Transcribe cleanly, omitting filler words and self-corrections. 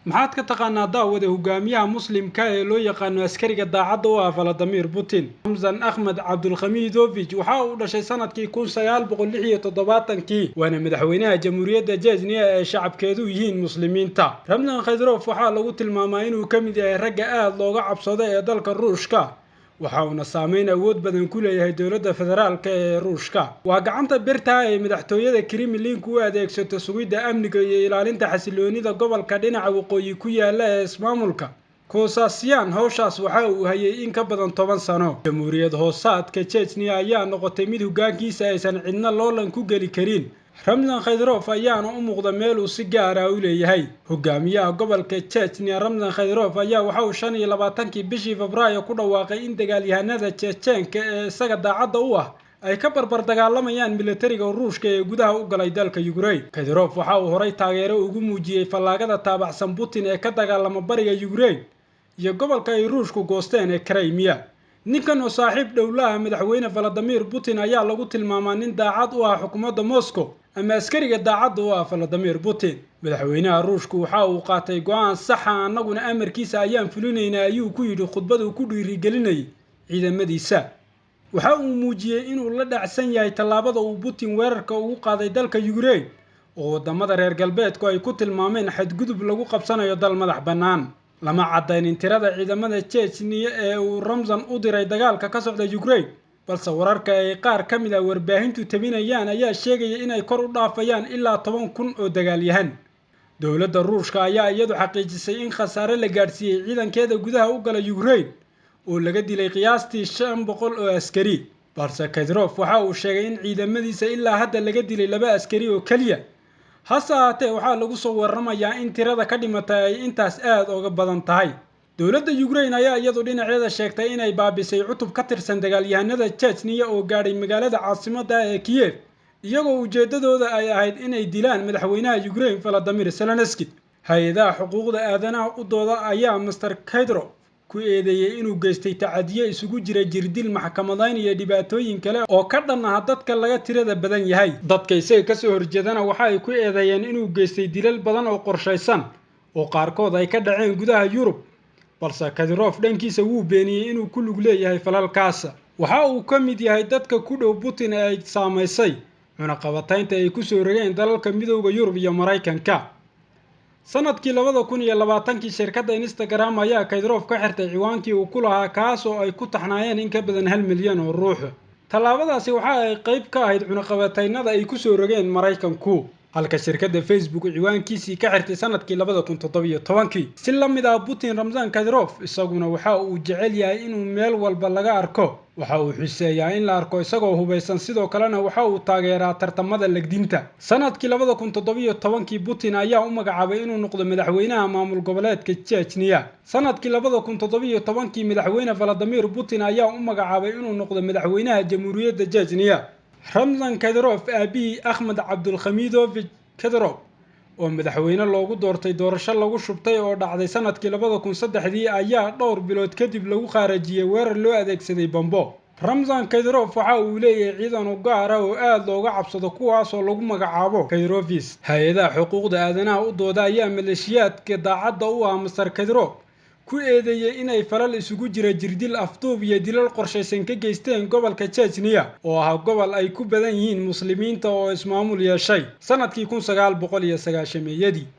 Maxaad ka taqaanaa, daawade, hogaamiyaha Muslimka ee loo yaqaano askariga daacadda u ah Valadimir Putin? Ramzan Akhmed Cabdulkhamiidovich waxa uu dhashay sanadkii 1976-kii, waana madaxweynaha Jamhuuriyadda Jejniya ee shacabkeedu yihiin Muslimiinta. Ramzan Khaydarov waxaa lagu tilmaamaa inuu ka mid yahay ragga aada looga cabsado ee dalka Ruushka, waxa uuna saameyn awood badan ku leeyahay dowladda federaalka ee Ruushka. Waa gacanta birta ee madaxtooyada Kremlinku u adeegsato sugidda amniga iyo ilaalinta xasiloonida gobolka dhinaca waqooyi ku yaala ee ismaamulka Koosasyan. Howshaas waxa uu hayay in ka badan 10 sano. Jamhuuriyad hoosaadka Jejniya ayaa noqotay mid hoggaankiisa aysan cidna loolan ku geli karin. Ramzan Khaydarov ayaana u muuqda meel uu si gaar ah u leeyahay. Hogaamiyaha gobolka Jejniya Ramzan Khaydarov ayaa waxa uu 25-kii bishii Febraayo ku dhawaaqay in dagaalyahanada Jejeenka ee isaga daacadda u ah ay ka barbar dagaalamayaan militariga Ruushka ee gudaha u galay dalka Ukraine. Khaydarov waxa uu horay taageero ugu muujiyey fallaagada taabacsan Putin ee ka dagaalama bariga Ukraine iyo gobolka ay Ruushku goosteen ee Crimea. Ninkan oo saaxiib dhowlaha madaxweyne Valadimir Putin ayaa lagu tilmaamaa nin daacad u ah xukuumadda Moscow ama askariga daacadda u ah Valadimir Putin. Madaxweynaha Ruushku waxa uu qaatay go-aan saxa, annaguna amarkiisa ayaan fulinaynaa, ayuu ku yidhi khudbaduu ku dhiirigelinayay ciidamadiisa. Waxa uu muujiyey inuu la dhacsan yahay tallaabada uu Putin weerarka ugu qaaday dalka Ukraine, oo wadamada reer galbeedku ay ku tilmaameen xadgudub lagu qabsanayo dal madax bannaan. Lama caddaynin tirada ciidamada Jejniya ee uu Ramzan u diray dagaalka ka socda Ukraine, balse wararka ay qaar ka mid ah warbaahintu tabinayaan ayaa sheegaya inay kor u dhaafayaan ilaa 10,000 oo dagaalyahan. Dowladda Ruushka ayaa iyadu xaqiijisay in khasaare la gaadhsiiyey ciidankeeda gudaha u gala Ukraine, oo laga dilay qiyaastii 500 oo askari, balse Khaydarov waxa uu sheegay in ciidamadiisa ilaa hadda laga dilay 2 askari oo keliya. Hase ahaatee, waxaa lagu soo waramayaa in tirada ka dhimatay ay intaas aada uga badan tahay. Dowladda Ukraine ayaa iyadu dhinaceeda sheegtay inay baabisay cutub ka tirsan dagaalyahanada Jejniya oo gaadhay magaalada caasimadda ee Kiyev, iyagoo ujeedadooda ay ahayd inay dilaan madaxweynaha Ukraine Valadimir Zelenski. Hay-adaha xuquuqda aadanaha u dooda ayaa Master Khaydarov ku eedeeyey inuu geystay tacadiyo isugu jira jirdil, maxkamadayn iyo dhibaatooyin kale oo ka dhan ah dadka laga tirada badan yahay. Dadka isaga kasoo horjeedana waxa ay ku eedeeyeen inuu geystay dilal badan oo qorshaysan oo qaarkood ay ka dhaceen gudaha Yurub, balse Khaydarov dhankiisa wuu beeniyey inuu ku lug leeyahay falalkaas. Waxa uu ka mid yahay dadka ku dhow Putin ee ay saamaysay cunaqabataynta ay kusoo rogeen dalalka Midowda Yurub iyo Maraykanka. Sanadkii 2020-kii, shirkadda Instagram ayaa Khaydarov ka xirtay ciwaankii uu ku lahaa, kaas oo ay ku taxnaayeen in ka badan 1 milyan oo ruux. Tallaabadaasi waxa ay qayb ka ahayd cunaqabataynada ay kusoo rogeen Maraykanku, halka shirkadda Facebook ciwaankiisii ka xirtay sanadkii 2017-kii. Si la mid ah Putin, Ramzan Khaydarov isaguna waxa uu jecel yahay inuu meel walba laga arko. Waxa uu xuseeyaa in la arko isagoo hubaysan, sidoo kalena waxa uu taageeraa tartamada legdinta. Sanadkii 2017-kii, Putin ayaa u magacaabay inuu noqdo madaxweynaha maamul goboleedka Jejniya. Sanadkii 2017-kii, madaxweyne Valadimir Putin ayaa u magacaabay inuu noqdo madaxweynaha Jamhuuriyadda Jejniya. Ramzan Khaydarov aabihii Akhmed Cabdulkhamiidovich Khaydarov, oo madaxweyne loogu doortay doorasho lagu shubtay oo dhacday sanadkii 2003-dii, ayaa dhowr bilood kadib lagu khaarajiyey weerar loo adeegsaday bambo. Ramzan Khaydarov waxa uu leeyahay ciidan u gaar ah oo aada looga cabsado, kuwaasoo lagu magacaabo Khaydarovis. Hay-adaha xuquuqda aadanaha u dooda ayaa maleeshiyaadka daacadda u ah Master Khaydarov ku eedeeyey inay falal isugu jira jirdil, afduub iyo dilal qorshaysan ka geysteen gobolka Jejniya, oo ah gobol ay ku badan yihiin Muslimiinta oo ismaamul yeeshay sanadkii 1990-meeyadii.